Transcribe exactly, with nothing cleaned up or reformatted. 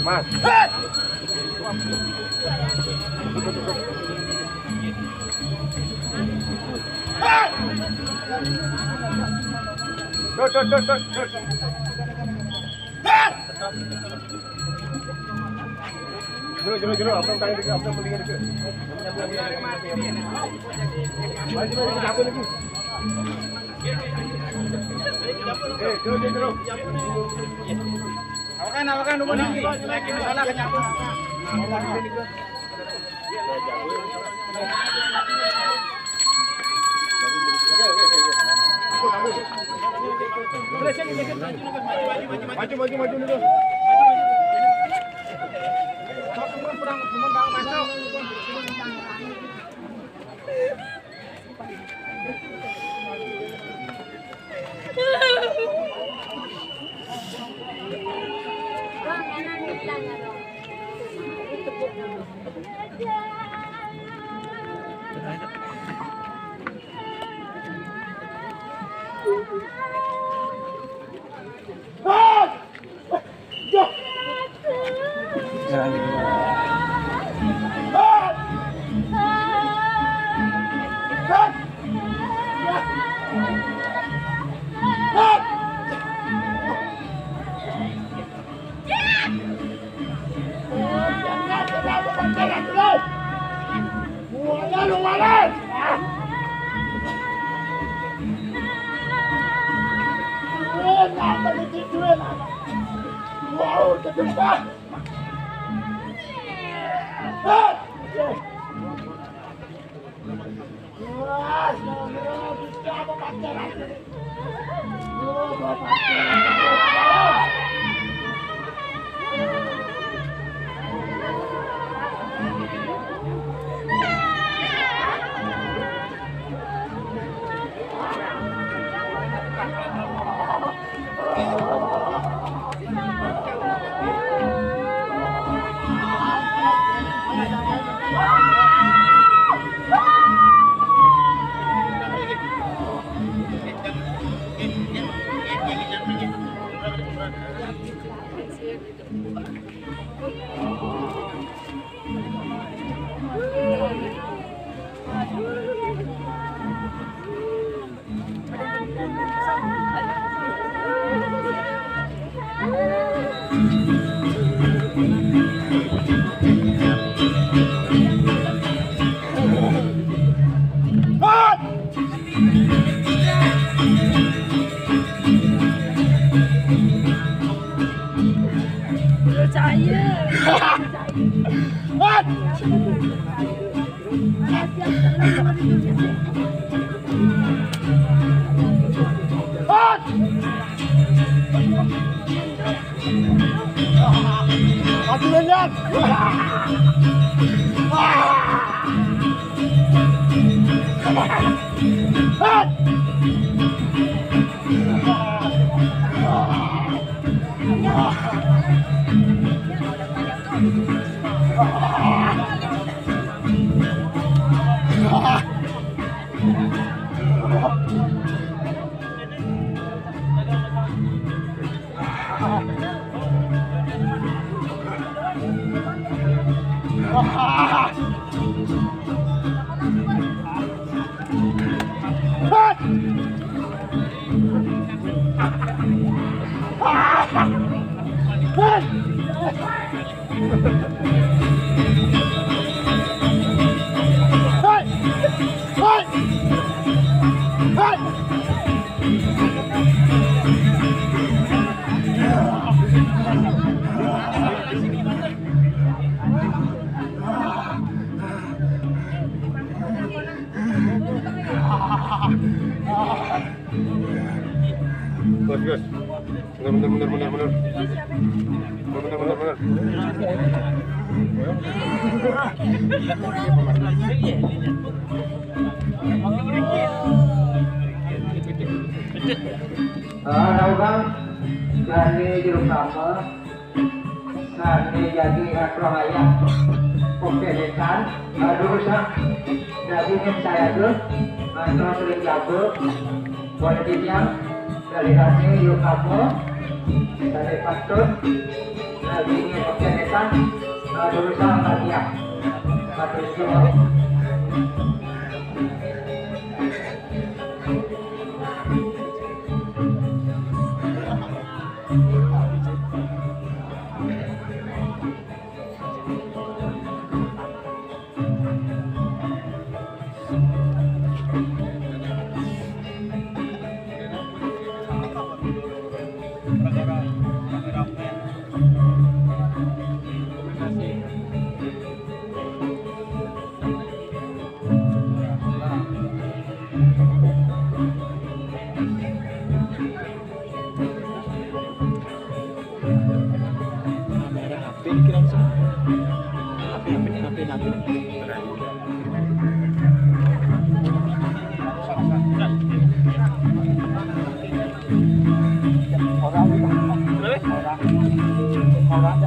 Mas. Duduk, duduk, duduk, duduk. Jero, jero, jero, abang tangan dikit, abang mendingan dikit. Maju, maju, ke dapur lagi. Eh, jero, jero, jero. Awakan, awakan, rumah ni. Lagi masalah ke dapur. Maju, maju, maju dulu. Percaya. Gus, Gus. Mundur, mundur, mundur, mundur, mundur. Mundur, mundur, mundur, mundur. Ah, tahu, Kang? Dari juru kamu. Sane jagi ngatur ayah. Oke, Netan. Aduh, rusak. Dagingnya saya tuh. Mantul sering jago. Boleh dinyang. Dari sane yuk kamu. Sane patut. Dagingnya oke, Netan. Aduh, rusak, Pak, ya. Patut semua. Kamera H P dikira sama. H P, H P, H P, H P. Orang, orang, orang.